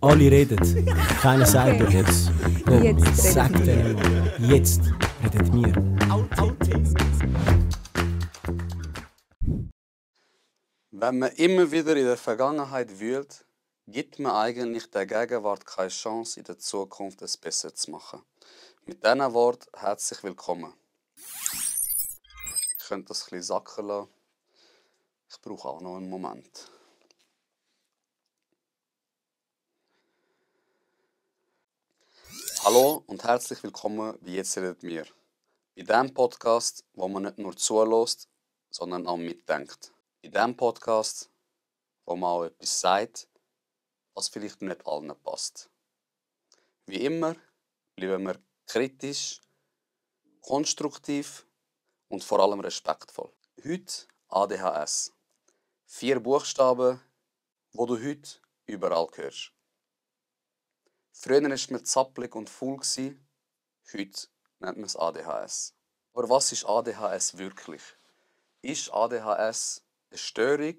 Alle reden, keiner sagt Okay. jetzt. Jetzt Sag redet denen mal, jetzt redet mir. Wenn man immer wieder in der Vergangenheit wühlt, gibt man eigentlich der Gegenwart keine Chance, in der Zukunft es besser zu machen. Mit diesen Worten herzlich willkommen. Ich könnte das ein bisschen sacken lassen. Ich brauche auch noch einen Moment. Hallo und herzlich willkommen bei «Jetzt redet mir». Bei diesem Podcast, wo man nicht nur zuhört, sondern auch mitdenkt. Bei diesem Podcast, wo man auch etwas sagt, was vielleicht nicht allen passt. Wie immer bleiben wir kritisch, konstruktiv und vor allem respektvoll. Heute ADHS. 4 Buchstaben, wo du heute überall hörst. Früher war man zappelig und faul, heute nennt man es ADHS. Aber was ist ADHS wirklich? Ist ADHS eine Störung,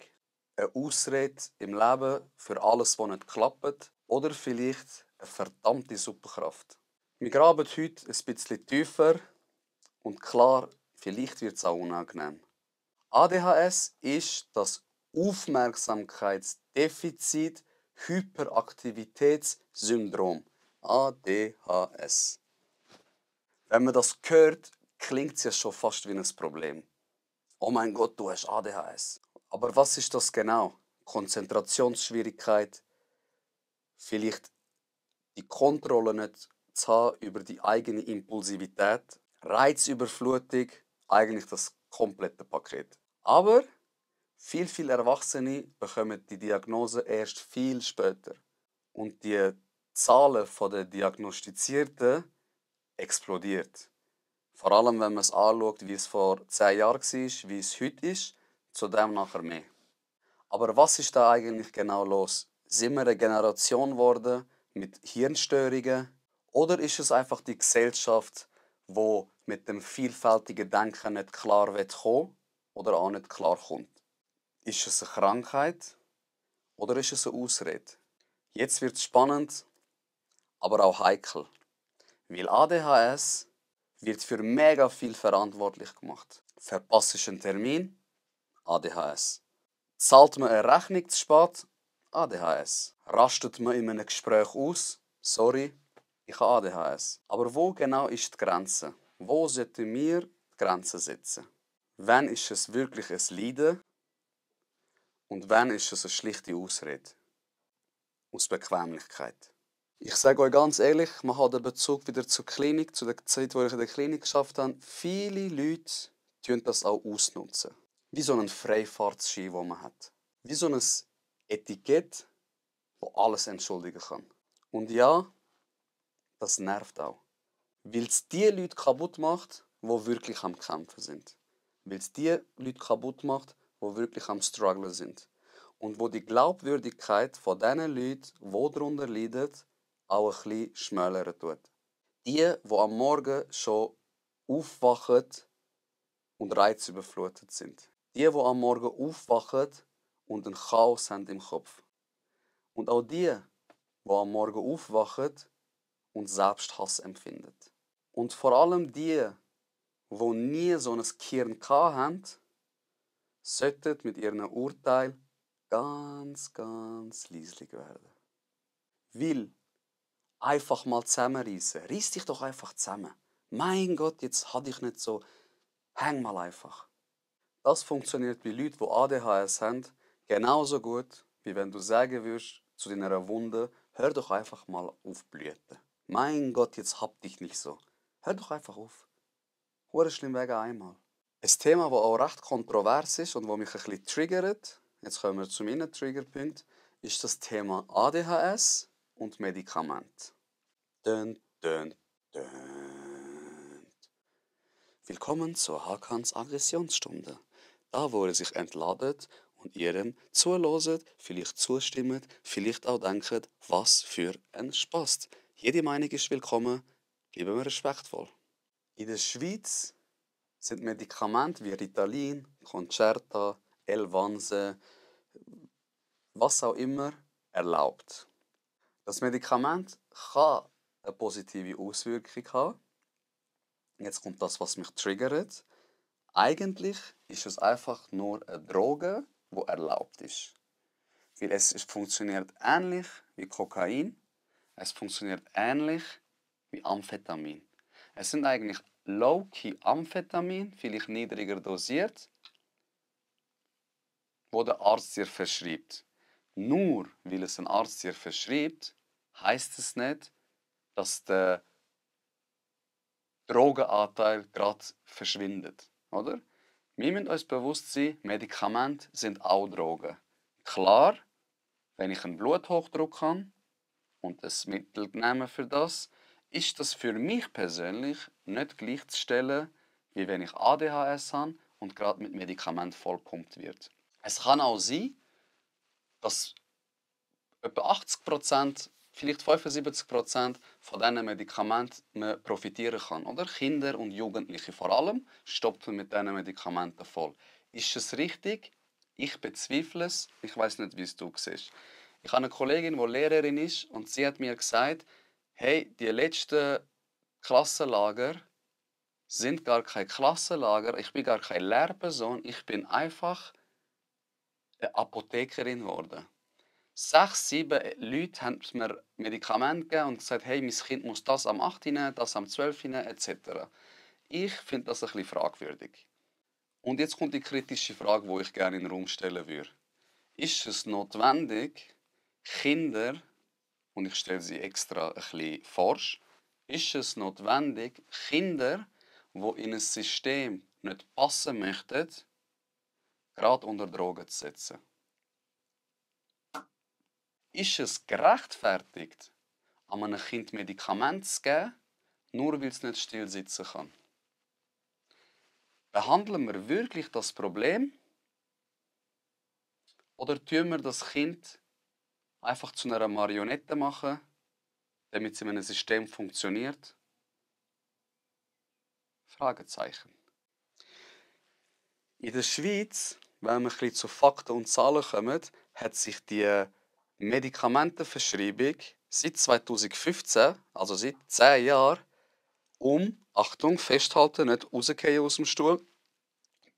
eine Ausrede im Leben für alles, was nicht klappt, oder vielleicht eine verdammte Superkraft? Wir graben heute ein bisschen tiefer und klar, vielleicht wird es auch unangenehm. ADHS ist das Aufmerksamkeitsdefizit Hyperaktivitätssyndrom. ADHS. Wenn man das hört, klingt es ja schon fast wie ein Problem. Oh mein Gott, du hast ADHS. Aber was ist das genau? Konzentrationsschwierigkeit, vielleicht die Kontrolle nicht zu haben über die eigene Impulsivität, Reizüberflutung, eigentlich das komplette Paket. Aber viele Erwachsene bekommen die Diagnose erst viel später. Und die Zahlen der Diagnostizierten explodiert. Vor allem, wenn man es anschaut, wie es vor 10 Jahren war, wie es heute ist, zu dem nachher mehr. Aber was ist da eigentlich genau los? Sind wir eine Generation geworden mit Hirnstörungen? Oder ist es einfach die Gesellschaft, die mit dem vielfältigen Denken nicht klar kommen oder auch nicht klar kommt? Ist es eine Krankheit oder ist es eine Ausrede? Jetzt wird es spannend, aber auch heikel. Weil ADHS wird für mega viel verantwortlich gemacht. Verpasst du einen Termin? ADHS. Zahlt man eine Rechnung zu spät? ADHS. Rastet man in einem Gespräch aus? Sorry, ich habe ADHS. Aber wo genau ist die Grenze? Wo sollten wir die Grenze setzen? Wann ist es wirklich ein Leiden? Und wann ist es eine schlichte Ausrede? Aus Bequemlichkeit. Ich sage euch ganz ehrlich, man hat den Bezug wieder zur Klinik, zu der Zeit, wo ich in der Klinik geschafft habe. Viele Leute tun das auch ausnutzen. Wie so einen Freifahrtschein, den man hat. Wie so ein Etikett, das alles entschuldigen kann. Und ja, das nervt auch. Weil es die Leute kaputt macht, die wirklich am Kämpfen sind. Weil es die Leute kaputt macht, die wirklich am Strugglen sind. Und wo die Glaubwürdigkeit von diesen Leuten, die darunter leiden, auch ein bisschen schmälern tut. Die am Morgen schon aufwachen und reizüberflutet sind. Die am Morgen aufwachen und ein Chaos haben im Kopf. Und auch die am Morgen aufwachen und Selbsthass empfinden. Und vor allem die nie so ein Gehirn hatten, sollten mit ihrem Urteil ganz leislich werden. Weil einfach mal zusammenreißen. Reiss dich doch einfach zusammen. Mein Gott, jetzt hatte ich nicht so. Häng mal einfach. Das funktioniert bei Leuten, die ADHS haben, genauso gut, wie wenn du sagen würdest zu deiner Wunde, hör doch einfach mal auf blüten. Mein Gott, jetzt hab dich nicht so. Hör doch einfach auf. Hure schlimm wegen einmal. Ein Thema, das auch recht kontrovers ist und das mich ein bisschen triggert, jetzt kommen wir zu meinem Triggerpunkt, ist das Thema ADHS und Medikamente. Dun, dun, dun. Willkommen zur Hakans Aggressionsstunde. Da, wo ihr sich entladet und ihrem zuhört, vielleicht zustimmt, vielleicht auch denkt, was für ein Spaß. Jede Meinung ist willkommen, bleiben wir respektvoll. In der Schweiz sind Medikamente wie Ritalin, Concerta, Elvanse, was auch immer, erlaubt. Das Medikament kann eine positive Auswirkung haben. Jetzt kommt das, was mich triggert. Eigentlich ist es einfach nur eine Droge, die erlaubt ist. Weil es funktioniert ähnlich wie Kokain, es funktioniert ähnlich wie Amphetamin. Es sind eigentlich low-key Amphetamin, vielleicht niedriger dosiert, wo der Arzt dir verschreibt. Nur weil es ein Arzt dir verschreibt, heißt es nicht, dass der Drogenanteil gerade verschwindet. Oder? Wir müssen uns bewusst sein, Medikamente sind auch Drogen. Klar, wenn ich einen Bluthochdruck habe und ein Mittel nehme für das, ist das für mich persönlich nicht gleichzustellen, wie wenn ich ADHS habe und gerade mit Medikament vollpumpt wird. Es kann auch sein, dass etwa 80%, vielleicht 75% von diesen Medikamenten man profitieren kann. Oder? Kinder und Jugendliche vor allem stopfen mit diesen Medikamenten voll. Ist es richtig? Ich bezweifle es. Ich weiß nicht, wie es du siehst. Ich habe eine Kollegin, die Lehrerin ist, und sie hat mir gesagt, hey, die letzten Klassenlager sind gar kein Klassenlager, ich bin gar keine Lehrperson, ich bin einfach eine Apothekerin geworden. 6, 7 Leute haben mir Medikamente gegeben und gesagt, hey, mein Kind muss das am 8. nehmen, das am 12. nehmen, etc. Ich finde das ein bisschen fragwürdig. Und jetzt kommt die kritische Frage, die ich gerne in den Raum stellen würde. Ist es notwendig, Kinder, und ich stelle sie extra ein bisschen forsch, ist es notwendig, Kinder, die in ein System nicht passen möchten, gerade unter Drogen zu setzen? Ist es gerechtfertigt, einem Kind Medikamente zu geben, nur weil es nicht still sitzen kann? Behandeln wir wirklich das Problem? Oder tun wir das Kind einfach zu einer Marionette machen, damit es in einem System funktioniert? Fragezeichen. In der Schweiz, wenn wir ein bisschen zu Fakten und Zahlen kommen, hat sich die Medikamentenverschreibung seit 2015, also seit 10 Jahren, Achtung, festhalten, nicht rausgehen aus dem Stuhl,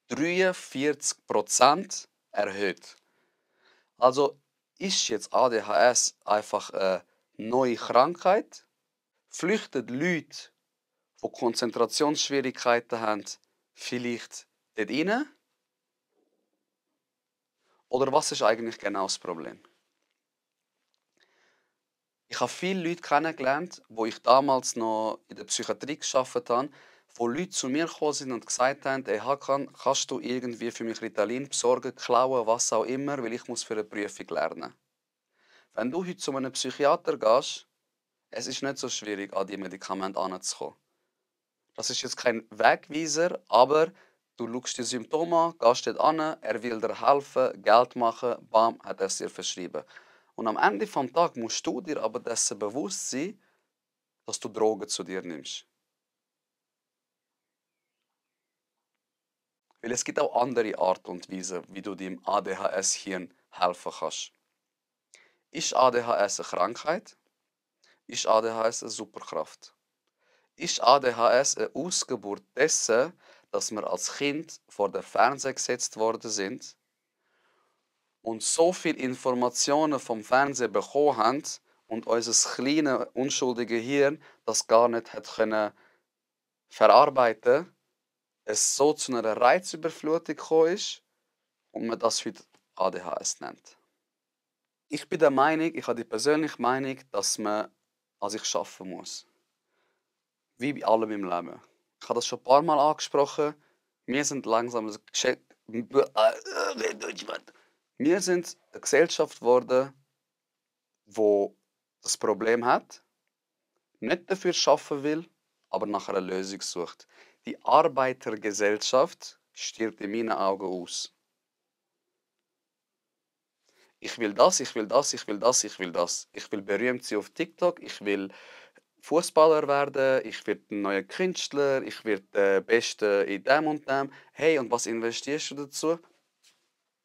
43% erhöht. Also ist jetzt ADHS einfach eine neue Krankheit? Flüchten Leute, die Konzentrationsschwierigkeiten haben, vielleicht dort rein? Oder was ist eigentlich genau das Problem? Ich habe viele Leute kennengelernt, wo ich damals noch in der Psychiatrie gearbeitet habe, wo Leute zu mir gekommen sind und gesagt haben, hey Hakan, kannst du irgendwie für mich Ritalin besorgen, klauen, was auch immer, weil ich muss für eine Prüfung lernen. Wenn du heute zu einem Psychiater gehst, es ist nicht so schwierig, an die Medikamente heranzukommen. Das ist jetzt kein Wegweiser, aber du schaust die Symptome an, gehst dort an, er will dir helfen, Geld machen, bam, hat er es dir verschrieben. Und am Ende des Tages musst du dir aber dessen bewusst sein, dass du Drogen zu dir nimmst. Weil es gibt auch andere Art und Weise, wie du deinem ADHS-Hirn helfen kannst. Ist ADHS eine Krankheit? Ist ADHS eine Superkraft? Ist ADHS eine Ausgeburt dessen, dass wir als Kind vor den Fernseher gesetzt worden sind und so viele Informationen vom Fernsehen bekommen haben und unser kleines, unschuldiges Hirn das gar nicht hat können verarbeiten, es so zu einer Reizüberflutung gekommen ist und man das heute ADHS nennt. Ich bin der Meinung, ich habe die persönliche Meinung, dass man an sich arbeiten muss. Wie bei allem im Leben. Ich habe das schon ein paar Mal angesprochen. Wir sind langsam wir sind eine Gesellschaft geworden, die das Problem hat, nicht dafür arbeiten will, aber nach einer Lösung sucht. Die Arbeitergesellschaft stirbt in meinen Augen aus. Ich will das, ich will das, ich will das, ich will das. Ich will berühmt sein auf TikTok, ich will Fußballer werden, ich werde ein neuer Künstler, ich werde der Beste in dem und dem. Hey, und was investierst du dazu?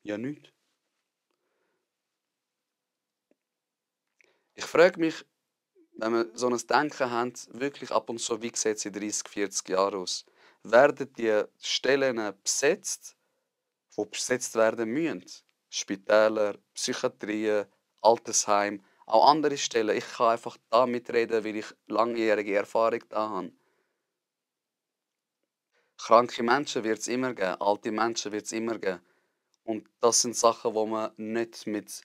Ja, nichts. Ich frage mich, wenn wir so ein Denken haben, wirklich ab und zu, wie sieht es in 30, 40 Jahren aus? Werden die Stellen besetzt, die besetzt werden müssen? Spitäler, Psychiatrien, Altersheim, auch andere Stellen. Ich kann einfach da mitreden, weil ich langjährige Erfahrung da habe. Kranke Menschen wird es immer geben, alte Menschen wird es immer geben. Und das sind Sachen, die man nicht mit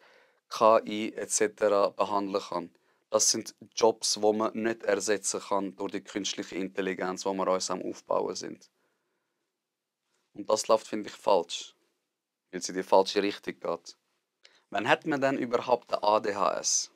KI etc. behandeln kann. Das sind Jobs, die man nicht ersetzen kann durch die künstliche Intelligenz, die wir uns am Aufbauen sind. Und das läuft, finde ich, falsch, weil es in die falsche Richtung geht. Wann hat man denn überhaupt ein ADHS?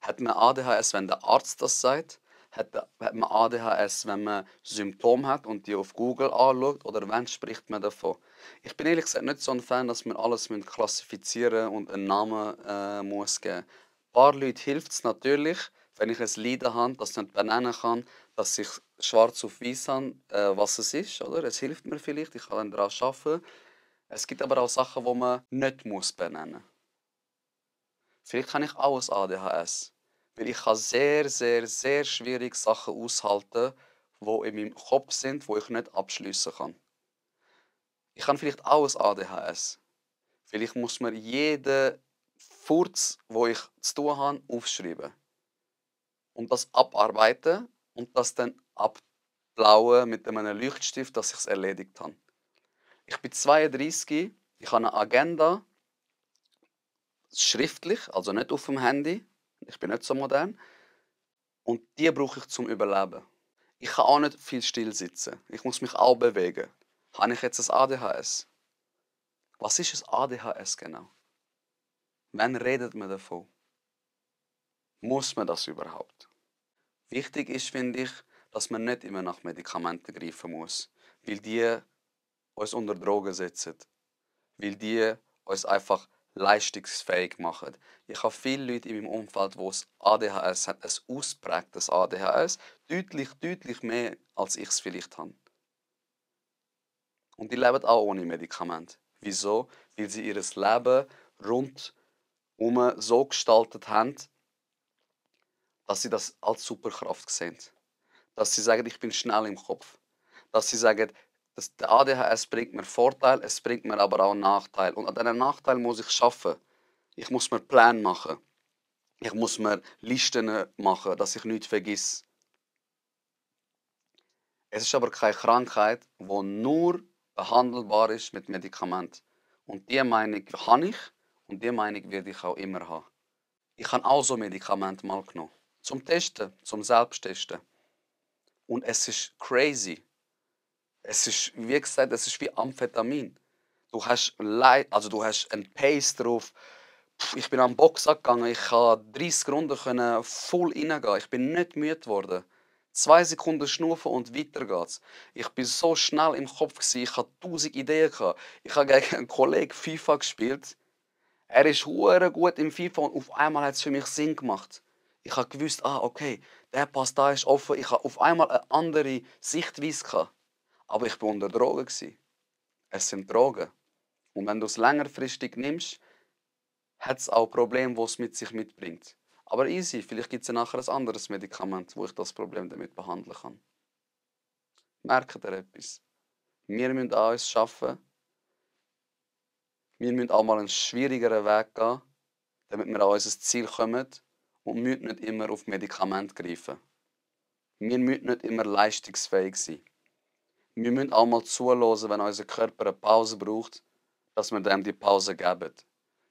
Hat man ADHS, wenn der Arzt das sagt? Hat man ADHS, wenn man Symptome hat und die auf Google anschaut? Oder wann spricht man davon? Ich bin ehrlich gesagt nicht so ein Fan, dass wir alles klassifizieren und einen Namen muss geben. Ein paar Leuten hilft es natürlich, wenn ich ein Leiden habe, das ich nicht benennen kann, dass ich schwarz auf weiß habe, was es ist. Oder? Es hilft mir vielleicht, ich kann daran arbeiten. Es gibt aber auch Sachen, die man nicht benennen muss. Vielleicht habe ich auch ein ADHS. Weil ich kann sehr, sehr, sehr schwierig Sachen aushalten, die in meinem Kopf sind, die ich nicht abschliessen kann. Ich habe vielleicht auch ein ADHS. Vielleicht muss mir jeden Furz, wo ich zu tun habe, aufschreiben. Und das abarbeiten und das dann abblauen mit einem Leuchtstift, dass ich es erledigt habe. Ich bin 32, ich habe eine Agenda, schriftlich, also nicht auf dem Handy. Ich bin nicht so modern. Und die brauche ich zum Überleben. Ich kann auch nicht viel still sitzen. Ich muss mich auch bewegen. Habe ich jetzt ein ADHS? Was ist ein ADHS genau? Wann redet man davon? Muss man das überhaupt? Wichtig ist, finde ich, dass man nicht immer nach Medikamenten greifen muss, weil die uns unter Drogen setzen, weil die uns einfach leistungsfähig machen. Ich habe viele Leute in meinem Umfeld, die ein ADHS haben, ein ausprägtes ADHS, deutlich mehr, als ich es vielleicht habe. Und die leben auch ohne Medikament. Wieso? Weil sie ihr Leben rundum so gestaltet haben, dass sie das als Superkraft sehen. Dass sie sagen, ich bin schnell im Kopf. Dass sie sagen, der ADHS bringt mir Vorteil, es bringt mir aber auch Nachteil. Und an diesen Nachteil muss ich arbeiten. Ich muss mir Pläne machen. Ich muss mir Listen machen, dass ich nichts vergesse. Es ist aber keine Krankheit, die nur behandelbar ist mit Medikamenten. Und diese Meinung habe ich und diese Meinung werde ich auch immer haben. Ich habe auch so Medikamente mal genommen. Zum Testen, zum Selbsttesten. Und es ist crazy. Es ist, wie gesagt, es ist wie Amphetamin. Du hast einen Pace drauf. Ich bin am Boxen gegangen, ich konnte 30 Runden voll reingehen. Ich bin nicht müde geworden. 2 Sekunden schnaufen und weiter geht's. Ich bin so schnell im Kopf, ich hatte 1000 Ideen. Ich habe gegen einen Kollegen FIFA gespielt. Er ist hure gut im FIFA und auf einmal hat es für mich Sinn gemacht. Ich habe gewusst, okay, der Pass da ist offen. Ich habe auf einmal eine andere Sichtweise gehabt. Aber ich war unter Drogen. Es sind Drogen. Und wenn du es längerfristig nimmst, hat es auch Probleme, die es mit sich mitbringt. Aber easy, vielleicht gibt es ja nachher ein anderes Medikament, wo ich das Problem damit behandeln kann. Merkt ihr etwas? Wir müssen an uns arbeiten. Wir müssen auch mal einen schwierigeren Weg gehen, damit wir an unser Ziel kommen und müssen nicht immer auf Medikamente greifen. Wir müssen nicht immer leistungsfähig sein. Wir müssen auch mal zuhören, wenn unser Körper eine Pause braucht, dass wir dem die Pause geben.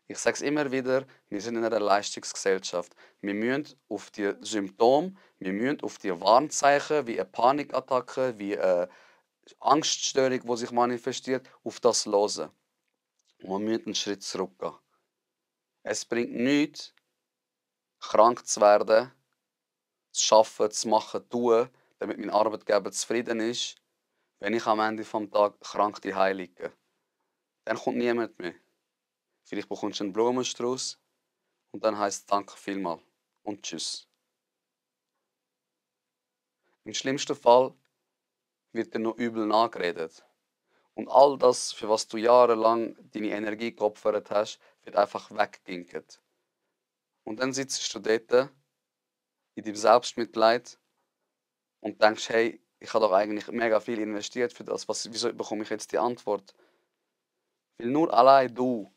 Ich sage es immer wieder, wir sind in einer Leistungsgesellschaft. Wir müssen auf die Symptome, wir müssen auf die Warnzeichen, wie eine Panikattacke, wie eine Angststörung, die sich manifestiert, auf das hören. Und wir müssen einen Schritt zurückgehen. Es bringt nichts, krank zu werden, zu arbeiten, zu machen, zu tun, damit mein Arbeitgeber zufrieden ist, wenn ich am Ende des Tages krank daheim liege. Dann kommt niemand mehr. Vielleicht bekommst du einen Blumenstrauß und dann heisst es Danke vielmals und Tschüss. Im schlimmsten Fall wird dir noch übel nachgeredet. Und all das, für was du jahrelang deine Energie geopfert hast, wird einfach wegginket. Und dann sitzt du dort in deinem Selbstmitleid und denkst, hey, ich habe doch eigentlich mega viel investiert für das. Wieso bekomme ich jetzt die Antwort? Weil nur allein du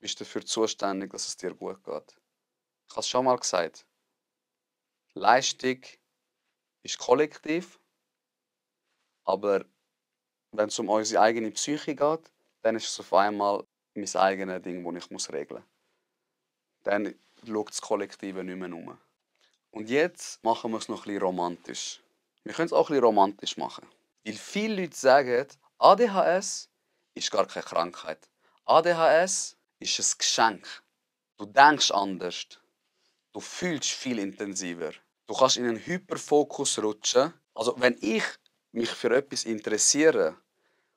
bist dafür zuständig, dass es dir gut geht. Ich habe es schon mal gesagt. Leistung ist kollektiv, aber wenn es um unsere eigene Psyche geht, dann ist es auf einmal mein eigenes Ding, das ich regeln muss. Dann schaut das Kollektive nicht mehr um. Und jetzt machen wir es noch ein bisschen romantisch. Wir können es auch ein bisschen romantisch machen. Weil viele Leute sagen, ADHS ist gar keine Krankheit. ADHS ist ein Geschenk. Du denkst anders. Du fühlst viel intensiver. Du kannst in einen Hyperfokus rutschen. Also wenn ich mich für etwas interessiere,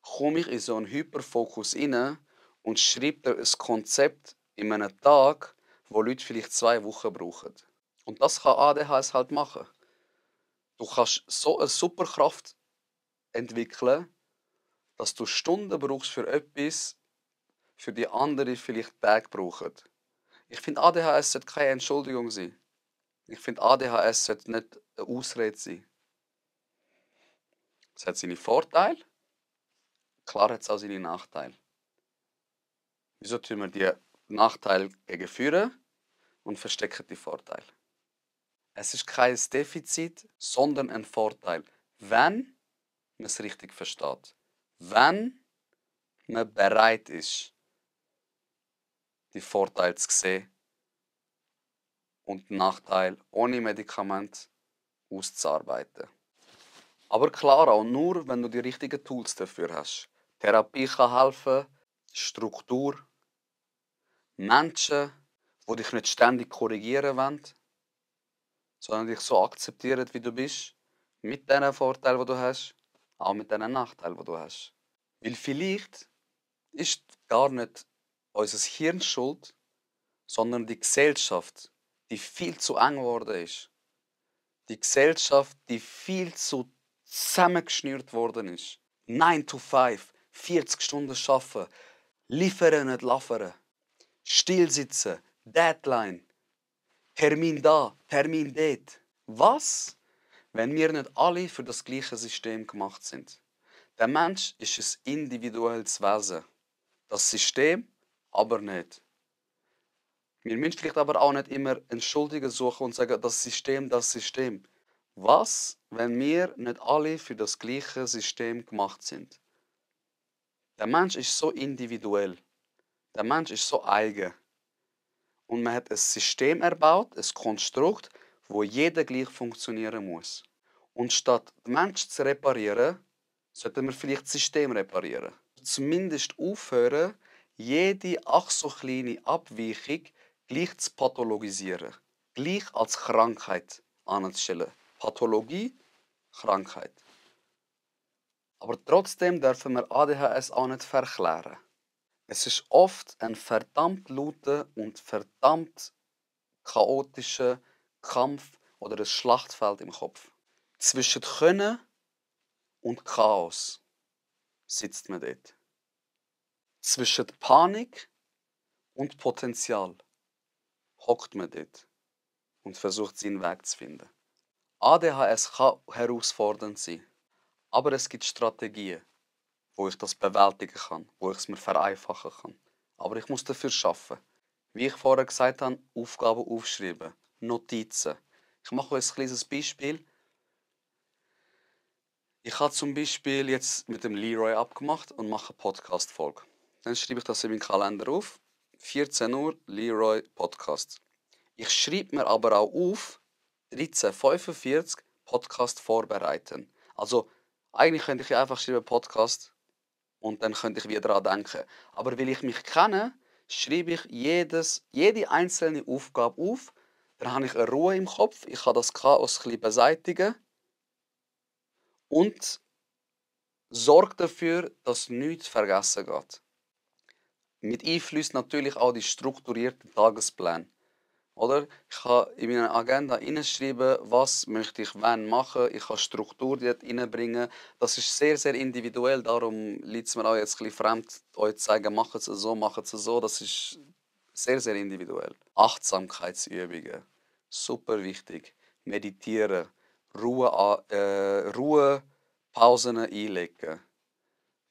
komme ich in so einen Hyperfokus rein und schreibe ein Konzept in einem Tag, wo Leute vielleicht 2 Wochen brauchen. Und das kann ADHS halt machen. Du kannst so eine Superkraft entwickeln, dass du Stunden brauchst für etwas, für die andere vielleicht Tage brauchen. Ich finde, ADHS sollte keine Entschuldigung sein. Ich finde, ADHS sollte nicht eine Ausrede sein. Es hat seine Vorteile, klar hat es auch seine Nachteile. Wieso tun wir die Nachteile gegenführen und verstecken die Vorteile? Es ist kein Defizit, sondern ein Vorteil, wenn man es richtig versteht. Wenn man bereit ist, die Vorteile zu sehen und den Nachteil ohne Medikament auszuarbeiten. Aber klar auch nur, wenn du die richtigen Tools dafür hast. Therapie kann helfen, Struktur, Menschen, die dich nicht ständig korrigieren wollen, sondern dich so akzeptieren, wie du bist, mit den Vorteilen, die du hast, auch mit den Nachteilen, die du hast. Weil vielleicht ist gar nicht unser Hirn schuld, sondern die Gesellschaft, die viel zu eng geworden ist. Die Gesellschaft, die viel zu zusammengeschnürt worden ist. 9 to 5, 40 Stunden arbeiten, liefern, nicht liefern, stillsitzen, Deadline, Termin da, Termin dort. Was, wenn wir nicht alle für das gleiche System gemacht sind? Der Mensch ist ein individuelles Wesen. Das System aber nicht. Wir müssen vielleicht aber auch nicht immer Entschuldigungen suchen und sagen, das System, das System. Was, wenn wir nicht alle für das gleiche System gemacht sind? Der Mensch ist so individuell. Der Mensch ist so eigen. Und man hat ein System erbaut, ein Konstrukt, wo jeder gleich funktionieren muss. Und statt den Menschen zu reparieren, sollten wir vielleicht das System reparieren. Zumindest aufhören, jede ach so kleine Abweichung gleich zu pathologisieren. Gleich als Krankheit anzustellen. Pathologie, Krankheit. Aber trotzdem dürfen wir ADHS auch nicht verklären. Es ist oft ein verdammt lauter und verdammt chaotischer Kampf oder ein Schlachtfeld im Kopf. Zwischen Können und Chaos sitzt man dort. Zwischen Panik und Potenzial hockt man dort und versucht, seinen Weg zu finden. ADHS kann herausfordernd sein, aber es gibt Strategien, wo ich das bewältigen kann, wo ich es mir vereinfachen kann. Aber ich muss dafür arbeiten. Wie ich vorher gesagt habe, Aufgaben aufschreiben, Notizen. Ich mache euch ein kleines Beispiel. Ich habe zum Beispiel jetzt mit dem Leroy abgemacht und mache eine Podcast-Folge. Dann schreibe ich das in meinen Kalender auf. 14 Uhr, Leroy Podcast. Ich schreibe mir aber auch auf, 13:45 Podcast vorbereiten. Also eigentlich könnte ich ja einfach schreiben Podcast und dann könnte ich wieder daran denken. Aber weil ich mich kenne, schreibe ich jede einzelne Aufgabe auf. Dann habe ich eine Ruhe im Kopf. Ich kann das Chaos ein bisschen beseitigen. Und sorge dafür, dass nichts vergessen geht. Mit Einfluss natürlich auch die strukturierten Tagespläne. Oder? Ich kann in meine Agenda hineinschreiben, was möchte ich wann machen. Ich kann Struktur dort hineinbringen. Das ist sehr, sehr individuell. Darum liegt es mir auch jetzt ein bisschen fremd, euch zu sagen, macht es so, macht es so. Das ist sehr, sehr individuell. Achtsamkeitsübungen, super wichtig. Meditieren, Ruhepausen einlegen.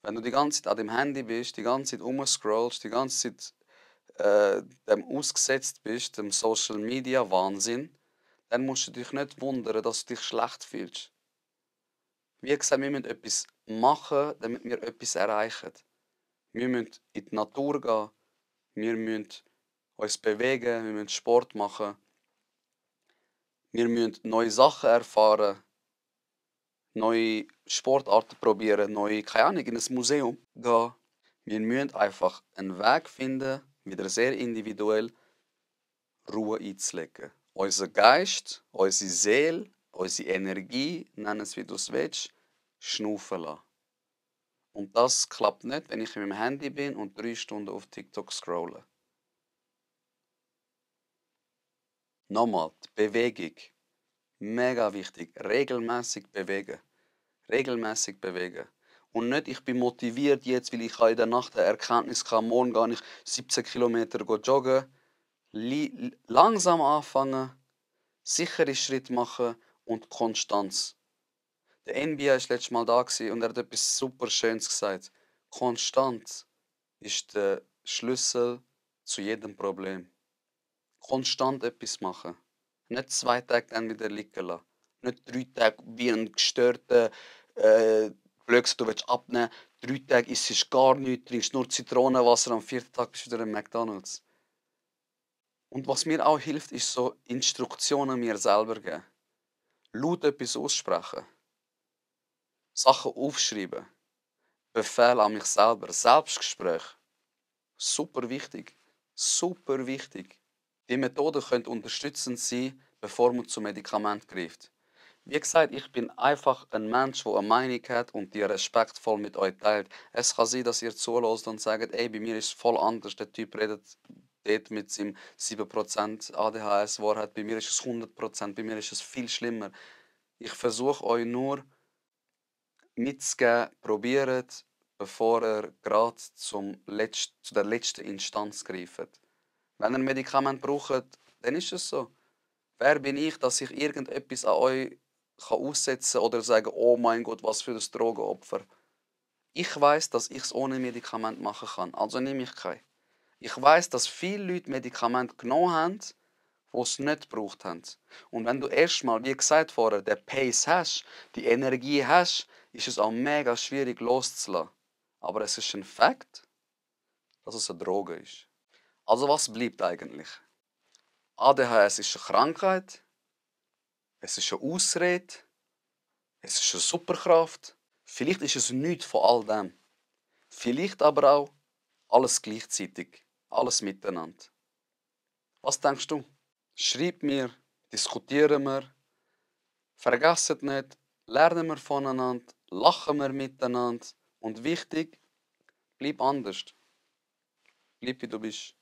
Wenn du die ganze Zeit an dem Handy bist, die ganze Zeit rumscrollst, die ganze Zeit dem ausgesetzt bist, dem Social Media Wahnsinn, dann musst du dich nicht wundern, dass du dich schlecht fühlst. Wie gesagt, wir müssen etwas machen, damit wir etwas erreichen. Wir müssen in die Natur gehen, wir müssen uns bewegen, wir müssen Sport machen, wir müssen neue Sachen erfahren, neue Sportarten probieren, keine Ahnung, in ein Museum gehen. Wir müssen einfach einen Weg finden, wieder sehr individuell Ruhe einzulegen. Unser Geist, unsere Seele, unsere Energie, nenn es wie du es willst, schnaufen lassen. Und das klappt nicht, wenn ich mit dem Handy bin und 3 Stunden auf TikTok scrolle. Nochmal, die Bewegung. Mega wichtig. Regelmäßig bewegen. Regelmäßig bewegen. Und nicht, ich bin motiviert jetzt, weil ich in der Nacht eine Erkenntnis habe, morgen gehe ich 17 Kilometer joggen. Langsam anfangen, sichere Schritte machen und Konstanz. Der NBA war letztes Mal da und er hat etwas super Schönes gesagt. Konstanz ist der Schlüssel zu jedem Problem. Konstant etwas machen. Nicht 2 Tage dann wieder liegen lassen. Nicht 3 Tage wie ein gestörter Blöcks, du willst abnehmen. 3 Tage isst du gar nichts, trinkst nur Zitronenwasser, am 4. Tag bist du wieder im McDonald's. Und was mir auch hilft, ist so Instruktionen mir selber geben. Laut etwas aussprechen. Sachen aufschreiben. Befehl an mich selber. Selbstgespräch. Super wichtig. Super wichtig. Die Methode könnte unterstützend sein, bevor man zu Medikament greift. Wie gesagt, ich bin einfach ein Mensch, der eine Meinung hat und die respektvoll mit euch teilt. Es kann sein, dass ihr zuhört und sagt, ey, bei mir ist es voll anders. Der Typ redet dort mit seinem 7% ADHS-Wahrheit. Bei mir ist es 100%, bei mir ist es viel schlimmer. Ich versuche euch nur mitzugeben, probiert, bevor ihr gerade zu der letzten Instanz greift. Wenn ihr ein Medikament braucht, dann ist es so. Wer bin ich, dass ich irgendetwas an euch aussetzen kann oder sagen, oh mein Gott, was für ein Drogenopfer. Ich weiß, dass ich es ohne Medikament machen kann, also nehme ich kein. Ich weiß, dass viele Leute Medikamente genommen haben, die es nicht gebraucht haben. Und wenn du erstmal, wie gesagt vorher, den Pace hast, die Energie hast, ist es auch mega schwierig loszulassen. Aber es ist ein Fakt, dass es eine Droge ist. Also was bleibt eigentlich? ADHS ist eine Krankheit, es ist eine Ausrede, es ist eine Superkraft. Vielleicht ist es nichts von all dem. Vielleicht aber auch alles gleichzeitig, alles miteinander. Was denkst du? Schreib mir, diskutieren wir, vergessen nicht, lernen wir voneinander, lachen wir miteinander und wichtig, bleib anders. Bleib wie du bist.